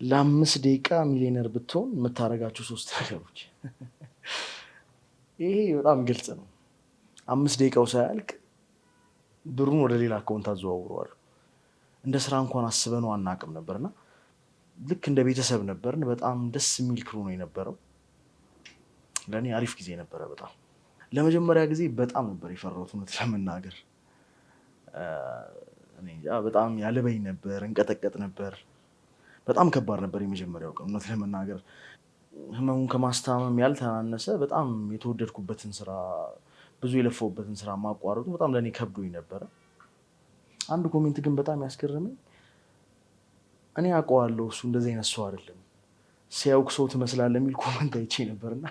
ለ5 ደቂቃ ሚሊዮነር ብትሆን የምታደርጋቸው ሶስት ነገሮች። ይሄ በጣም ግልጽ ነው። 5 ደቂቃው ሳያልቅ ብሩን ወደ ሌላ account አዘዋውረዋል። እንደ ስራ እንኳን አስበነው አናውቅም ነበርና ልክ እንደ ቤተሰብ ነበርን። በጣም ደስ የሚል crew ነው የነበረው። ለእኔ አሪፍ ጊዜ ነበረ። በጣም ለመጀመሪያ ጊዜ በጣም ነበር የፈራሁት፣ እውነት ለመናገር። እኔ እንጃ፣ በጣም ያልበኝ ነበር፣ እንቀጠቀጥ ነበር። በጣም ከባድ ነበር የመጀመሪያው ቀን፣ እውነት ለመናገር። ህመሙን ከማስታመም ያልተናነሰ በጣም የተወደድኩበትን ስራ፣ ብዙ የለፋሁበትን ስራ ማቋረጡ በጣም ለእኔ ከብዶኝ ነበረ። አንድ comment ግን በጣም ያስገረመኝ፣ እኔ አውቀዋለሁ፣ እሱ እንደዚህ አይነት ሰው አይደለም፣ ሲያውቅ ሰው ትመስላለህ የሚል comment አይቼ ነበርና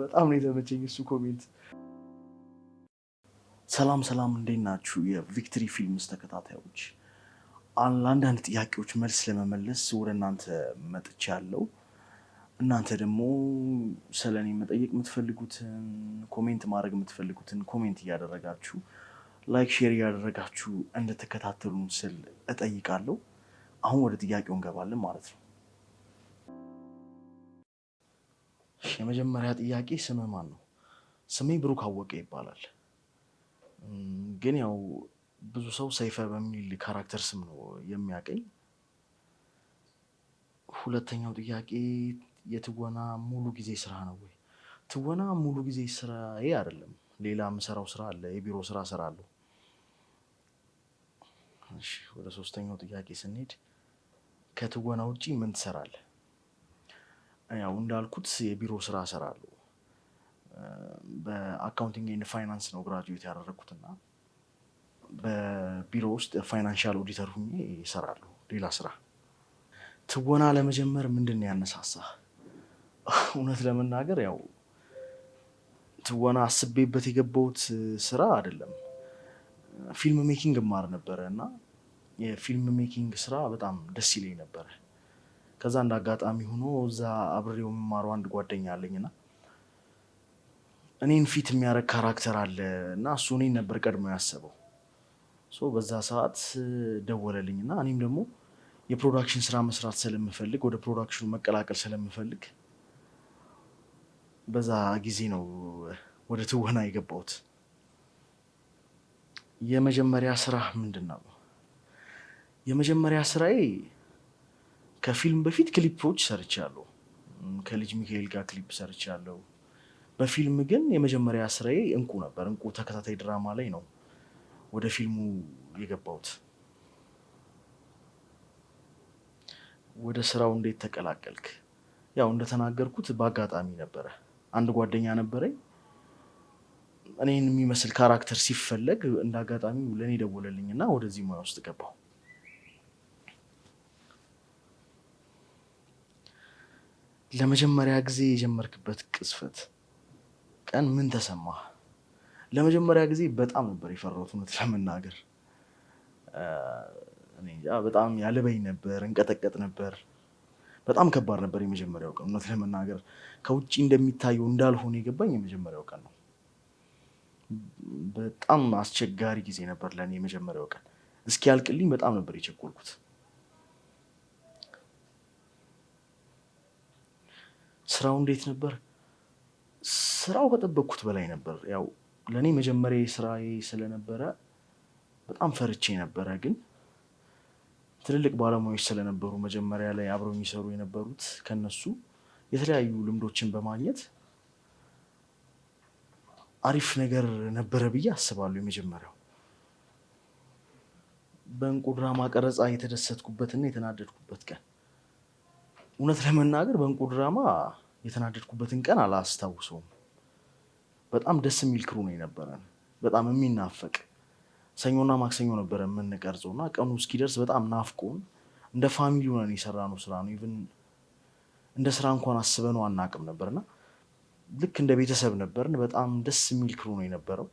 በጣም ነው የተመቸኝ እሱ comment። ሰላም ሰላም፣ እንዴት ናችሁ የ Victory Films ተከታታዮች? ለአንዳንድ ጥያቄዎች መልስ ለመመለስ ወደ እናንተ መጥቻለሁ። እናንተ ደግሞ ስለ እኔ መጠየቅ የምትፈልጉትን፣ comment ማድረግ የምትፈልጉትን comment እያደረጋችሁ፣ like፣ share እያደረጋችሁ እንድትከታተሉን ስል እጠይቃለሁ። አሁን ወደ ጥያቄው እንገባለን ማለት ነው። የመጀመሪያ ጥያቄ፣ ስምህ ማን ነው? ስሜ ብሩክ አወቀ ይባላል። ግን ያው ብዙ ሰው ሰይፈ በሚል character ስም ነው የሚያውቀኝ። ሁለተኛው ጥያቄ፣ የትወና ሙሉ ጊዜ ስራ ነው ወይ? ትወና ሙሉ ጊዜ ስራዬ አይደለም። ሌላ የምሰራው ስራ አለ፣ የቢሮ ስራ እሰራለሁ። እሺ፣ ወደ ሶስተኛው ጥያቄ ስንሄድ፣ ከትወና ውጪ ምን ትሰራለህ? ያው እንዳልኩት የቢሮ ስራ እሰራለሁ። በ accounting and finance ነው graduate ያደረግኩትና በቢሮ ውስጥ financial auditor ሁኜ እሰራለሁ። ሌላ ስራ። ትወና ለመጀመር ምንድን ነው ያነሳሳህ? እውነት ለመናገር ያው ትወና አስቤበት የገባሁት ስራ አይደለም። Film making እማር ነበረ እና የ film making ስራ በጣም ደስ ይለኝ ነበረ። ከዛ እንደ አጋጣሚ ሆኖ እዛ አብሬው የምማረው አንድ ጓደኛ አለኝ እና እኔን fit የሚያደርግ character አለ እና እሱ እኔን ነበር ቀድሞ ያሰበው። So በዛ ሰዓት ደወለልኝ እና እኔም ደግሞ የ production ስራ መስራት ስለምፈልግ፣ ወደ production ኑ መቀላቀል ስለምፈልግ በዛ ጊዜ ነው ወደ ትወና የገባሁት። የመጀመሪያ ስራህ ምንድን ነው? የመጀመሪያ ስራዬ ከፊልም በፊት ክሊፖች ሰርቻለሁ። ከልጅ ሚካኤል ጋር ክሊፕ ሰርቻለሁ። በፊልም ግን የመጀመሪያ ስራዬ እንቁ ነበር። እንቁ ተከታታይ ድራማ ላይ ነው ወደ ፊልሙ የገባሁት። ወደ ስራው እንዴት ተቀላቀልክ? ያው እንደተናገርኩት በአጋጣሚ ነበረ። አንድ ጓደኛ ነበረኝ። እኔን የሚመስል character ሲፈለግ እንደ አጋጣሚ ለእኔ ደወለልኝ እና ወደዚህ ሙያ ውስጥ ገባሁ። ለመጀመሪያ ጊዜ የጀመርክበት ቅጽበት ቀን ምን ተሰማህ? ለመጀመሪያ ጊዜ በጣም ነበር የፈራሁት፣ እውነት ለመናገር። እኔ እንጃ፣ በጣም ያልበኝ ነበር፣ እንቀጠቀጥ ነበር። በጣም ከባድ ነበር የመጀመሪያው ቀን፣ እውነት ለመናገር። ከውጭ እንደሚታየው እንዳልሆነ የገባኝ የመጀመሪያው ቀን ነው። በጣም አስቸጋሪ ጊዜ ነበር ለእኔ የመጀመሪያው ቀን። እስኪያልቅልኝ በጣም ነበር የቸኮልኩት። ስራው እንዴት ነበር? ስራው ከጠበቅኩት በላይ ነበር። ያው ለእኔ መጀመሪያ ስራዬ ስለነበረ በጣም ፈርቼ ነበረ። ግን ትልልቅ ባለሙያዎች ስለነበሩ መጀመሪያ ላይ አብረው የሚሰሩ የነበሩት፣ ከነሱ የተለያዩ ልምዶችን በማግኘት አሪፍ ነገር ነበረ ብዬ አስባለሁ። የመጀመሪያው በእንቁ ድራማ ቀረጻ የተደሰትኩበትና የተናደድኩበት ቀን። እውነት ለመናገር በእንቁ ድራማ የተናደድኩበትን ቀን አላስታውሰውም። በጣም ደስ የሚል crew ነው የነበረን። በጣም የሚናፈቅ፣ ሰኞና ማክሰኞ ነበረ የምንቀርጸው እና ቀኑ እስኪደርስ በጣም ናፍቆን እንደ family ሆነን የሰራነው ስራ ነው። Even እንደ ስራ እንኳን አስበነው አናውቅም ነበርና ልክ እንደ ቤተሰብ ነበርን። በጣም ደስ የሚል crew ነው የነበረው።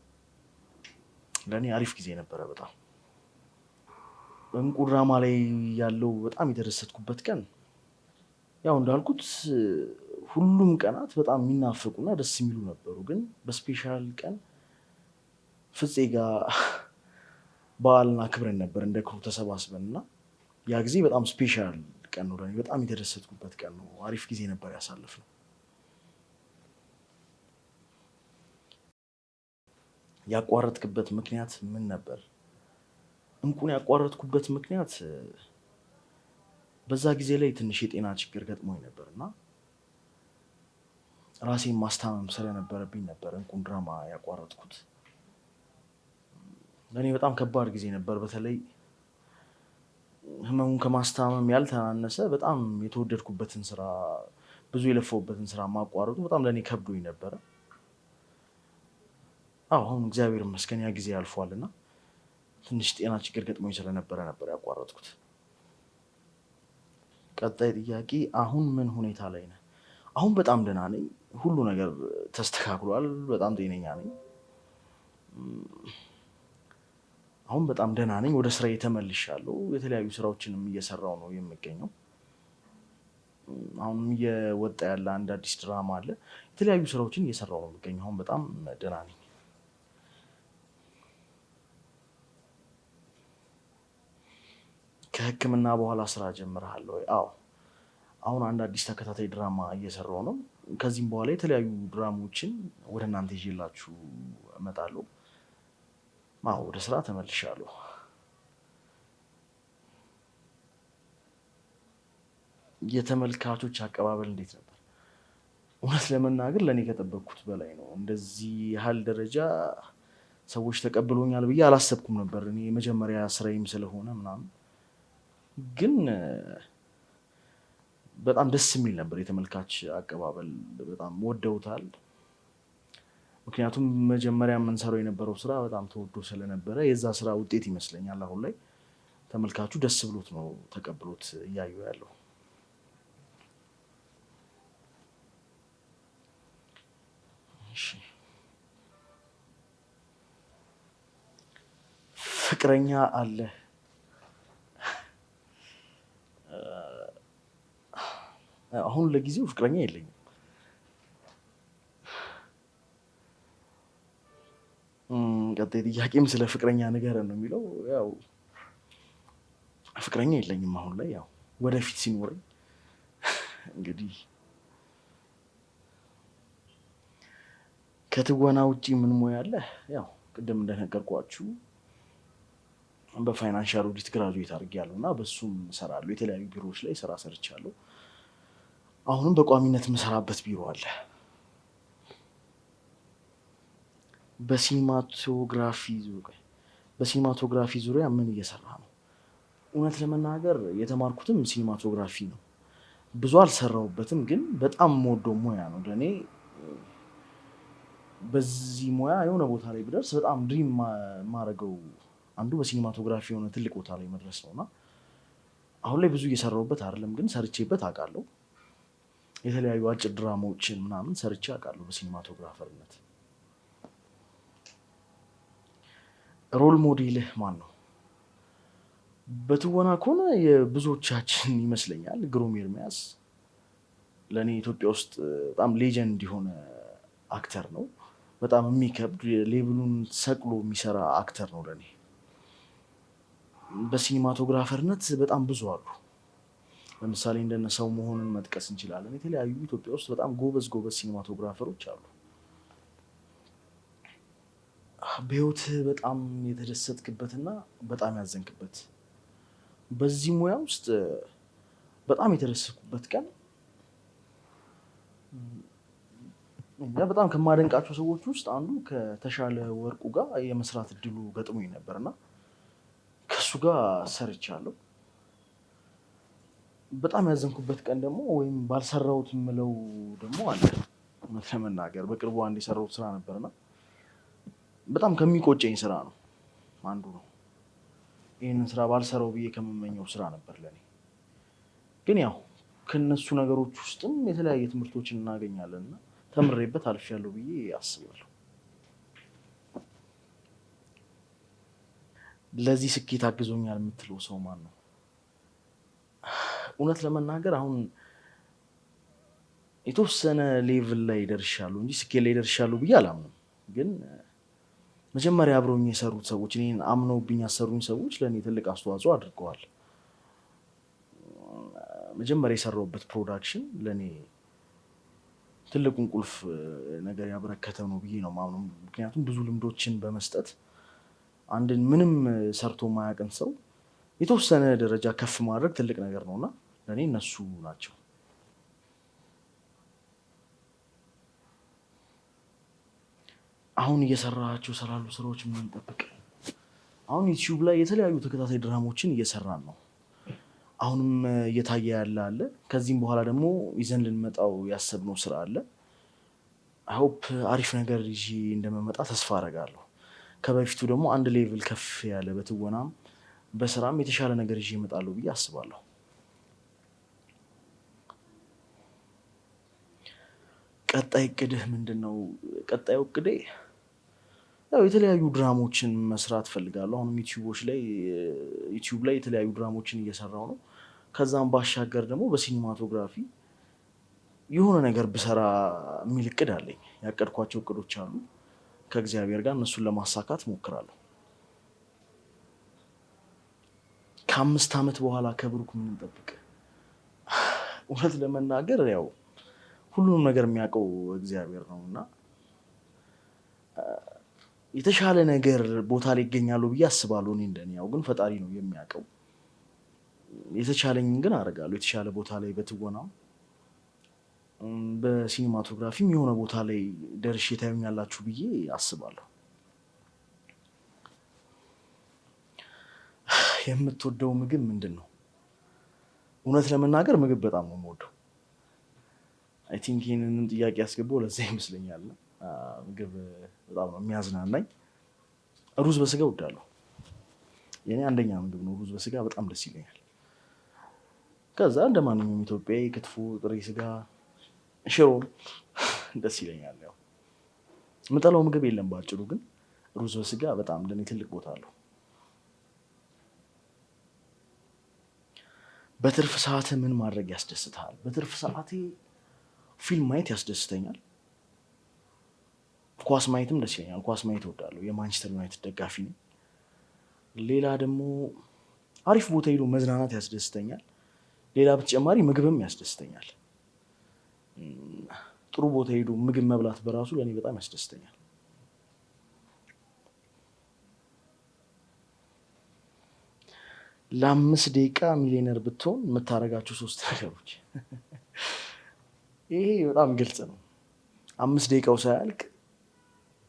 ለእኔ አሪፍ ጊዜ ነበረ በጣም። በእንቁ ድራማ ላይ ያለው በጣም የተደሰትኩበት ቀን፣ ያው እንዳልኩት ሁሉም ቀናት በጣም የሚናፍቁና ደስ የሚሉ ነበሩ። ግን በ special ቀን ፍፄ ጋር በዓልን አክብረን ነበር እንደ crew ተሰባስበን እና ያ ጊዜ በጣም special ቀን ነው ለእኔ። በጣም የተደሰትኩበት ቀን ነው። አሪፍ ጊዜ ነበር ያሳለፍነው። ያቋረጥክበት ምክንያት ምን ነበር? እንቁን ያቋረጥኩበት ምክንያት በዛ ጊዜ ላይ ትንሽ የጤና ችግር ገጥሞኝ ነበር እና ራሴን ማስታመም ስለነበረብኝ ነበር እንቁን ድራማ ያቋረጥኩት። ለእኔ በጣም ከባድ ጊዜ ነበር። በተለይ ህመሙን ከማስታመም ያልተናነሰ በጣም የተወደድኩበትን ስራ፣ ብዙ የለፋሁበትን ስራ ማቋረጡ በጣም ለእኔ ከብዶኝ ነበረ። አዎ አሁን እግዚአብሔር ይመስገን ያ ጊዜ አልፏል እና ትንሽ ጤና ችግር ገጥሞኝ ስለነበረ ነበር ያቋረጥኩት። ቀጣይ ጥያቄ፣ አሁን ምን ሁኔታ ላይ ነህ? አሁን በጣም ደህና ነኝ። ሁሉ ነገር ተስተካክሏል። በጣም ጤነኛ ነኝ። አሁን በጣም ደህና ነኝ። ወደ ስራዬ ተመልሻለሁ። የተለያዩ ስራዎችንም እየሰራው ነው የምገኘው። አሁንም እየወጣ ያለ አንድ አዲስ ድራማ አለ። የተለያዩ ስራዎችን እየሰራው ነው የምገኘው። አሁን በጣም ደህና ነኝ። ከሕክምና በኋላ ስራ ጀምረሃል ወይ? አዎ፣ አሁን አንድ አዲስ ተከታታይ ድራማ እየሰራው ነው። ከዚህም በኋላ የተለያዩ ድራማዎችን ወደ እናንተ ይዤላችሁ እመጣለሁ። አዎ፣ ወደ ስራ ተመልሻለሁ። የተመልካቾች አቀባበል እንዴት ነበር? እውነት ለመናገር ለእኔ ከጠበቅኩት በላይ ነው። እንደዚህ ያህል ደረጃ ሰዎች ተቀብሎኛል ብዬ አላሰብኩም ነበር። እኔ የመጀመሪያ ስራዬም ስለሆነ ምናምን፣ ግን በጣም ደስ የሚል ነበር የተመልካች አቀባበል። በጣም ወደውታል። ምክንያቱም መጀመሪያ የምንሰራው የነበረው ስራ በጣም ተወዶ ስለነበረ የዛ ስራ ውጤት ይመስለኛል አሁን ላይ ተመልካቹ ደስ ብሎት ነው ተቀብሎት እያዩ ያለው። ፍቅረኛ አለ? አሁን ለጊዜው ፍቅረኛ የለኝም። ቀጣይ ጥያቄም ስለ ፍቅረኛ ንገረን ነው የሚለው። ያው ፍቅረኛ የለኝም አሁን ላይ፣ ያው ወደፊት ሲኖረኝ እንግዲህ። ከትወና ውጪ ምን ሙያ አለህ? ያው ቅድም እንደነገርኳችሁ በ financial audit graduate አድርጌያለሁ እና በሱም እሰራለሁ። የተለያዩ ቢሮዎች ላይ ስራ ሰርቻለሁ። አሁንም በቋሚነት የምሰራበት ቢሮ አለ። በ cinematography ዙሪያ ምን እየሰራ ነው? እውነት ለመናገር የተማርኩትም cinematography ነው። ብዙ አልሰራሁበትም፣ ግን በጣም የምወደው ሙያ ነው። ለእኔ በዚህ ሙያ የሆነ ቦታ ላይ ብደርስ በጣም dream የማደርገው አንዱ በ cinematography የሆነ ትልቅ ቦታ ላይ መድረስ ነው እና አሁን ላይ ብዙ እየሰራሁበት አይደለም፣ ግን ሰርቼበት አውቃለሁ። የተለያዩ አጭር ድራማዎችን ምናምን ሰርቼ አውቃለሁ በ cinematographer ነት። Role model ህ ማን ነው? በትወና ከሆነ የብዙዎቻችን ይመስለኛል ግሩም ኤርሚያስ ለእኔ ኢትዮጵያ ውስጥ በጣም legend የሆነ actor ነው። በጣም የሚከብድ level ኡን ሰቅሎ የሚሰራ actor ነው ለእኔ። በ cinematographer ነት በጣም ብዙ አሉ። ለምሳሌ እንደነ ሰው መሆንን መጥቀስ እንችላለን። የተለያዩ ኢትዮጵያ ውስጥ በጣም ጎበዝ ጎበዝ cinematographer ኦች አሉ። በህይወት በጣም የተደሰትክበትና በጣም ያዘንክበት? በዚህ ሙያ ውስጥ በጣም የተደሰትኩበት ቀን፣ በጣም ከማደንቃቸው ሰዎች ውስጥ አንዱ ከተሻለ ወርቁ ጋር የመስራት እድሉ ገጥሞኝ ነበር እና ከእሱ ጋር ሰርቻለሁ። በጣም ያዘንኩበት ቀን ደግሞ ወይም ባልሰራሁት የምለው ደግሞ አለ። እውነት ለመናገር በቅርቡ አንድ የሰራሁት ስራ ነበርና በጣም ከሚቆጨኝ ስራ ነው አንዱ ነው። ይህንን ስራ ባልሰራው ብዬ ከምመኘው ስራ ነበር ለኔ። ግን ያው ከነሱ ነገሮች ውስጥም የተለያየ ትምህርቶችን እናገኛለን እና ተምሬበት አልፌያለሁ ብዬ አስባለሁ። ለዚህ ስኬት አግዞኛል የምትለው ሰው ማን ነው? እውነት ለመናገር አሁን የተወሰነ level ላይ ደርሻለሁ እንጂ ስኬት ላይ ደርሻለሁ ብዬ አላምንም። ግን መጀመሪያ አብረውኝ የሰሩት ሰዎች፣ እኔን አምነውብኝ ያሰሩኝ ሰዎች ለእኔ ትልቅ አስተዋጽኦ አድርገዋል። መጀመሪያ የሰራሁበት production ለእኔ ትልቁን ቁልፍ ነገር ያበረከተ ነው ብዬ ነው የማምነው። ምክንያቱም ብዙ ልምዶችን በመስጠት አንድን ምንም ሰርቶ ማያውቅን ሰው የተወሰነ ደረጃ ከፍ ማድረግ ትልቅ ነገር ነው እና ለእኔ እነሱ ናቸው። አሁን እየሰራቸው ስላሉ ስራዎች ምን እንጠብቅ? አሁን ዩቲዩብ ላይ የተለያዩ ተከታታይ ድራማዎችን እየሰራን ነው። አሁንም እየታየ ያለ አለ። ከዚህም በኋላ ደግሞ ይዘን ልንመጣው ያሰብነው ስራ አለ። I hope አሪፍ ነገር ይዤ እንደምመጣ ተስፋ አደርጋለሁ። ከበፊቱ ደግሞ አንድ level ከፍ ያለ በትወናም በስራም የተሻለ ነገር ይዤ እመጣለሁ ብዬ አስባለሁ። ቀጣይ እቅድህ ምንድን ነው? ቀጣዩ እቅዴ ያው የተለያዩ ድራሞችን መስራት እፈልጋለሁ። አሁንም ዩቲዩብ ላይ የተለያዩ ድራሞችን እየሰራሁ ነው። ከዛም ባሻገር ደግሞ በ cinematography የሆነ ነገር ብሰራ የሚል እቅድ አለኝ። ያቀድኳቸው እቅዶች አሉ። ከእግዚአብሔር ጋር እነሱን ለማሳካት እሞክራለሁ። ከ5 ዓመት በኋላ ከብሩክ ምን እንጠብቅ? እውነት ለመናገር ያው ሁሉንም ነገር የሚያውቀው እግዚአብሔር ነው እና የተሻለ ነገር ቦታ ላይ ይገኛሉ ብዬ አስባለሁ። እኔ እንደኔ ያው ግን ፈጣሪ ነው የሚያውቀው። የተቻለኝን ግን አደርጋለሁ። የተሻለ ቦታ ላይ በትወናም በሲኒማቶግራፊም የሆነ ቦታ ላይ ደርሼ ታዩኛላችሁ ብዬ አስባለሁ። የምትወደው ምግብ ምንድን ነው? እውነት ለመናገር ምግብ በጣም ነው የምወደው። I think ይህንንም ጥያቄ ያስገባው ለዛ ይመስለኛል። ምግብ በጣም ነው የሚያዝናናኝ። ሩዝ በስጋ እወዳለሁ። የኔ አንደኛ ምግብ ነው ሩዝ በስጋ በጣም ደስ ይለኛል። ከዛ እንደ ማንኛውም ኢትዮጵያዊ ክትፎ፣ ጥሬ ስጋ፣ ሽሮ ደስ ይለኛል። ያው የምጠላው ምግብ የለም በአጭሩ። ግን ሩዝ በስጋ በጣም ለኔ ትልቅ ቦታ አለው። በትርፍ ሰዓትህ ምን ማድረግ ያስደስትሃል? በትርፍ ሰዓቴ ፊልም ማየት ያስደስተኛል። ኳስ ማየትም ደስ ይለኛል። ኳስ ማየት እወዳለሁ። የማንቸስተር ዩናይትድ ደጋፊ ነኝ። ሌላ ደግሞ አሪፍ ቦታ ሄዶ መዝናናት ያስደስተኛል። ሌላ በተጨማሪ ምግብም ያስደስተኛል። ጥሩ ቦታ ሄዶ ምግብ መብላት በራሱ ለእኔ በጣም ያስደስተኛል። ለ5 ደቂቃ ሚሊዮነር ብትሆን የምታደርጋቸው 3 ነገሮች። ይሄ በጣም ግልጽ ነው። 5 ደቂቃው ሳያልቅ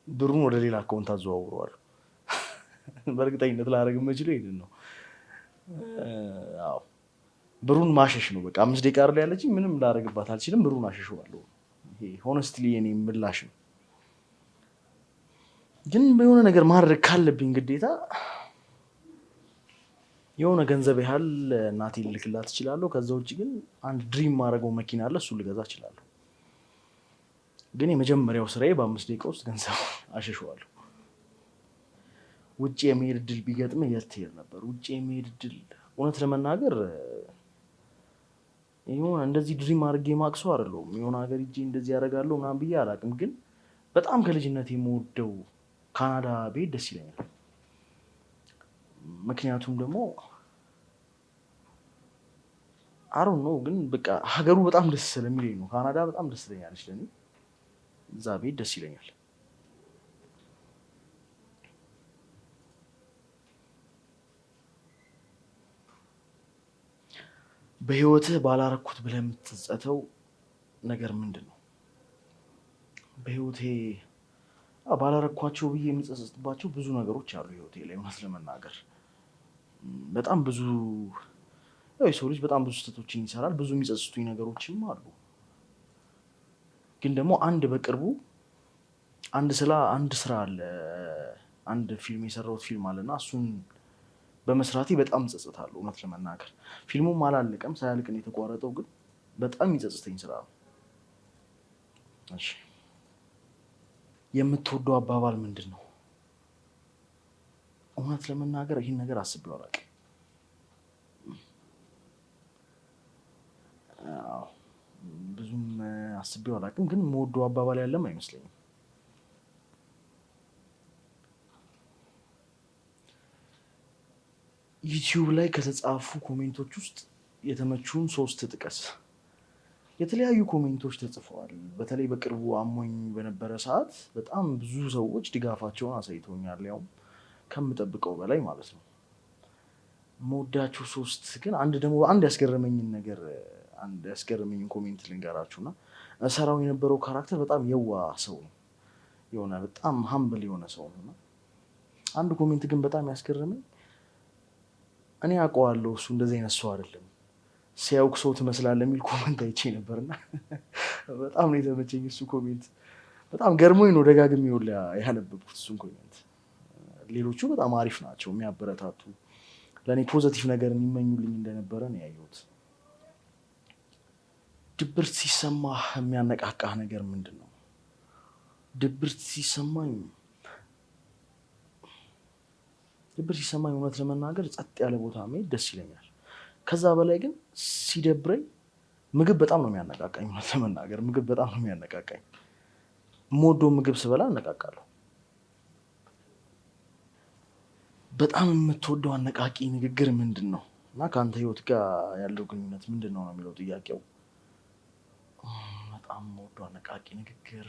ብሩን ወደ ሌላ account አዘዋውረዋለሁ። በእርግጠኝነት ላደርግ የምችለው ይሄንን ነው። አዎ ብሩን ማሸሽ ነው። በቃ 5 ደቂቃ አይደል ያለችኝ፣ ምንም ላደርግባት አልችልም። ብሩን አሸሸዋለሁ። ይሄ honestly የኔ ምላሽ ነው። ግን የሆነ ነገር ማድረግ ካለብኝ ግዴታ የሆነ ገንዘብ ያህል እናቴ ልልክላት እችላለሁ። ከዛ ውጭ ግን አንድ dream ማድረገው መኪና አለ፣ እሱን ልገዛ እችላለሁ። ግን የመጀመሪያው ስራዬ በ5 ደቂቃ ውስጥ ገንዘብ አሸሸዋለሁ። ውጭ የመሄድ እድል ቢገጥምህ የት ትሄድ ነበር? ውጭ የመሄድ እድል እውነት ለመናገር የሆነ እንደዚህ dream አድርጌ ማቅሰው አይደለሁም። የሆነ ሀገር ሂጄ እንደዚህ ያደርጋለሁ ምናምን ብዬ አላውቅም። ግን በጣም ከልጅነት የምወደው ካናዳ ብሄድ ደስ ይለኛል። ምክንያቱም ደግሞ I don't know ግን በቃ ሀገሩ በጣም ደስ ስለሚለኝ ነው። ካናዳ በጣም ደስ ትለኛለች ለኔ። እዛ ብሄድ ደስ ይለኛል። በህይወትህ ባላረኩት ብለህ የምትጸጸተው ነገር ምንድን ነው? በህይወቴ ባላረኳቸው ብዬ የምጸጸትባቸው ብዙ ነገሮች አሉ ህይወቴ ላይ። እውነት ለመናገር በጣም ብዙ፣ ያው የሰው ልጅ በጣም ብዙ ስህተቶችን ይሰራል። ብዙ የሚጸጽቱኝ ነገሮችም አሉ። ግን ደግሞ አንድ በቅርቡ አንድ ስራ አንድ ስራ አለ አንድ ፊልም የሰራሁት ፊልም አለና እሱን በመስራቴ በጣም እጸጸታለሁ። እውነት ለመናገር ፊልሙም አላለቀም፣ ሳያልቅ ነው የተቋረጠው። ግን በጣም የሚጸጽተኝ ስራ ነው። እሺ፣ የምትወደው አባባል ምንድን ነው? እውነት ለመናገር ይህን ነገር አስቤው አላውቅም። አዎ፣ ብዙም አስቤው አላውቅም። ግን የምወደው አባባል ያለም አይመስለኝም። ዩቲዩብ ላይ ከተጻፉ comment ኦች ውስጥ የተመቹን ሶስት ጥቀስ። የተለያዩ comment ኦች ተጽፈዋል። በተለይ በቅርቡ አሞኝ በነበረ ሰዓት በጣም ብዙ ሰዎች ድጋፋቸውን አሳይተውኛል። ያውም ከምጠብቀው በላይ ማለት ነው። መወዳቸው ሶስት ግን አንድ ደግሞ አንድ ያስገረመኝን ነገር፣ አንድ ያስገረመኝን comment ልንገራችሁና ሰራው የነበረው character በጣም የዋህ ሰው ነው። የሆነ በጣም humble የሆነ ሰው ነው። አንድ comment ግን በጣም ያስገረመኝ፣ እኔ አውቀዋለሁ፣ እሱ እንደዚህ አይነት ሰው አይደለም፣ ሲያውቅ ሰው ትመስላለህ የሚል comment አይቼ ነበርና በጣም ነው የተመቸኝ እሱ comment። በጣም ገርሞኝ ነው ደጋግሜ ሁላ ያነበብኩት እሱን comment። ሌሎቹ በጣም አሪፍ ናቸው፣ የሚያበረታቱ፣ ለእኔ positive ነገር የሚመኙልኝ እንደነበረ ነው ያየሁት። ድብርት ሲሰማህ የሚያነቃቃህ ነገር ምንድን ነው? ድብርት ሲሰማኝ እውነት ለመናገር ጸጥ ያለ ቦታ መሄድ ደስ ይለኛል። ከዛ በላይ ግን ሲደብረኝ ምግብ በጣም ነው የሚያነቃቃኝ። እውነት ለመናገር ምግብ በጣም ነው የሚያነቃቃኝ። የምወደው ምግብ ስበላ እነቃቃለሁ። በጣም የምትወደው አነቃቂ ንግግር ምንድን ነው እና ከአንተ ህይወት ጋር ያለው ግንኙነት ምንድን ነው ነው የሚለው ጥያቄው። በጣም የምወደው አነቃቂ ንግግር፣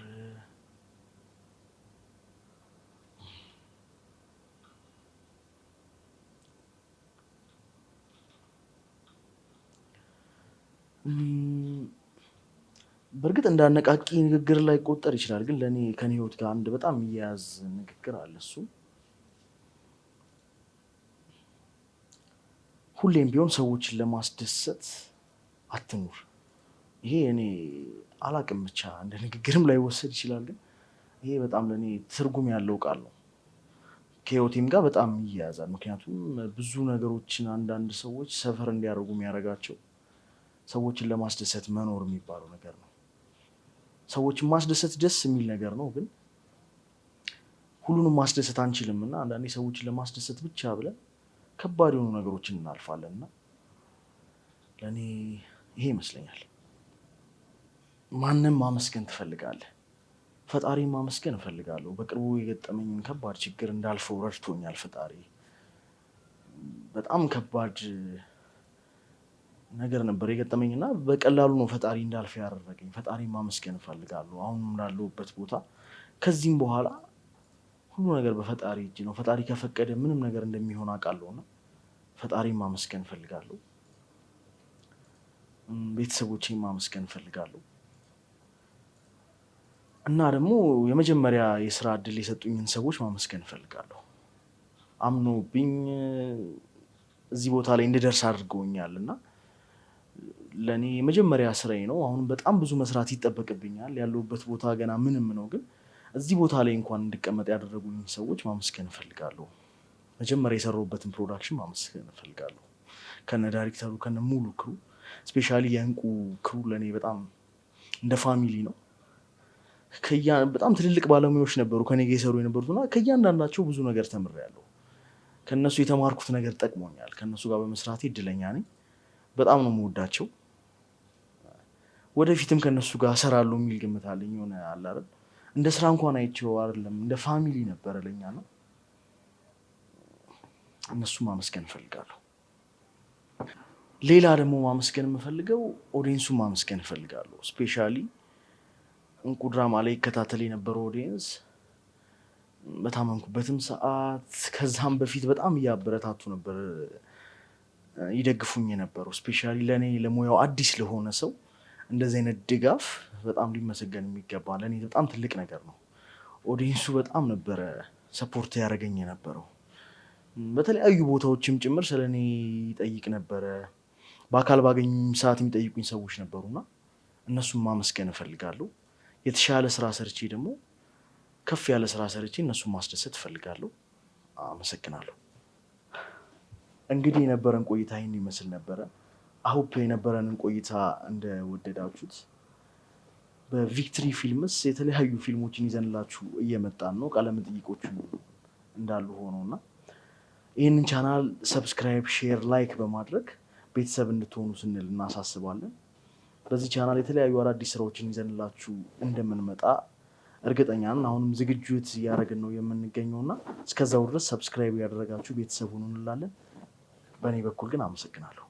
በእርግጥ እንደ አነቃቂ ንግግር ላይ ቆጠር ይችላል፣ ግን ለእኔ ከኔ ህይወት ጋር አንድ በጣም የሚያያዝ ንግግር አለ። እሱ ሁሌም ቢሆን ሰዎችን ለማስደሰት አትኑር። ይሄ እኔ አላቅም፣ ብቻ እንደ ንግግርም ላይወሰድ ይችላል፣ ግን ይሄ በጣም ለእኔ ትርጉም ያለው ቃል ነው። ከህይወቴም ጋር በጣም ይያያዛል። ምክንያቱም ብዙ ነገሮችን አንዳንድ ሰዎች suffer እንዲያደርጉ የሚያደርጋቸው ሰዎችን ለማስደሰት መኖር የሚባለው ነገር ነው። ሰዎችን ማስደሰት ደስ የሚል ነገር ነው፣ ግን ሁሉንም ማስደሰት አንችልም እና አንዳንዴ ሰዎችን ለማስደሰት ብቻ ብለን ከባድ የሆኑ ነገሮችን እናልፋለን እና ለእኔ ይሄ ይመስለኛል። ማንም ማመስገን ትፈልጋለህ? ፈጣሪ ማመስገን እፈልጋለሁ። በቅርቡ የገጠመኝን ከባድ ችግር እንዳልፈው ረድቶኛል ፈጣሪ። በጣም ከባድ ነገር ነበር የገጠመኝ እና በቀላሉ ነው ፈጣሪ እንዳልፍ ያደረገኝ። ፈጣሪ ማመስገን እፈልጋለሁ። አሁን ላለሁበት ቦታ፣ ከዚህም በኋላ ሁሉ ነገር በፈጣሪ እጅ ነው። ፈጣሪ ከፈቀደ ምንም ነገር እንደሚሆን አውቃለሁ እና ፈጣሪ ማመስገን እፈልጋለሁ። ቤተሰቦቼን ማመስገን እፈልጋለሁ እና ደግሞ የመጀመሪያ የስራ እድል የሰጡኝን ሰዎች ማመስገን እፈልጋለሁ። አምኖብኝ እዚህ ቦታ ላይ እንድደርስ አድርገውኛል እና ለእኔ የመጀመሪያ ስራዬ ነው። አሁንም በጣም ብዙ መስራት ይጠበቅብኛል። ያለሁበት ቦታ ገና ምንም ነው፣ ግን እዚህ ቦታ ላይ እንኳን እንድቀመጥ ያደረጉኝ ሰዎች ማመስገን እፈልጋለሁ። መጀመሪያ የሰራሁበትን production ማመስገን እፈልጋለሁ። ከነ ዳይሬክተሩ ከነ ሙሉ crew፣ specially የእንቁ crew ለእኔ በጣም እንደ family ነው። በጣም ትልልቅ ባለሙያዎች ነበሩ ከኔ ጋር የሰሩ የነበሩት እና ከእያንዳንዳቸው ብዙ ነገር ተምሬያለሁ። ከእነሱ የተማርኩት ነገር ጠቅሞኛል። ከእነሱ ጋር በመስራቴ እድለኛ ነኝ። በጣም ነው የምወዳቸው። ወደፊትም ከእነሱ ጋር እሰራለሁ የሚል ግምት አለኝ። የሆነ አለ አይደል፣ እንደ ስራ እንኳን አይቼው አይደለም፣ እንደ family ነበረ ለኛ ነው። እነሱ ማመስገን እፈልጋለሁ። ሌላ ደግሞ ማመስገን የምፈልገው audience ኡን ማመስገን እፈልጋለሁ። Specially እንቁ ድራማ ላይ ይከታተል የነበረው audience በታመምኩበትም ሰዓት ከዛም በፊት በጣም እያበረታቱ ነበር ይደግፉኝ የነበረው። Specially ለእኔ ለሙያው አዲስ ለሆነ ሰው እንደዚህ አይነት ድጋፍ በጣም ሊመሰገን የሚገባ፣ ለእኔ በጣም ትልቅ ነገር ነው። Audience ኡ በጣም ነበረ support ያደረገኝ የነበረው። በተለያዩ ቦታዎችም ጭምር ስለ እኔ ይጠይቅ ነበረ። በአካል ባገኙኝ ሰዓት የሚጠይቁኝ ሰዎች ነበሩና እነሱን ማመስገን እፈልጋለሁ። የተሻለ ስራ ሰርቼ ደግሞ፣ ከፍ ያለ ስራ ሰርቼ እነሱን ማስደሰት እፈልጋለሁ። አመሰግናለሁ። እንግዲህ የነበረን ቆይታ ይህን ይመስል ነበረ። I hope የነበረንን ቆይታ እንደወደዳችሁት። በ Victory Films የተለያዩ ፊልሞችን ይዘንላችሁ እየመጣን ነው። ቃለመጠይቆቹ እንዳሉ ሆነው እና ይህንን channel subscribe፣ share፣ like በማድረግ ቤተሰብ እንድትሆኑ ስንል እናሳስባለን። በዚህ ቻናል የተለያዩ አዳዲስ ስራዎችን ይዘንላችሁ እንደምንመጣ እርግጠኛ ነን። አሁንም ዝግጅት እያደረግን ነው የምንገኘው እና እስከዛው ድረስ subscribe ያደረጋችሁ ቤተሰብ ሁኑ እንላለን። በእኔ በኩል ግን አመሰግናለሁ።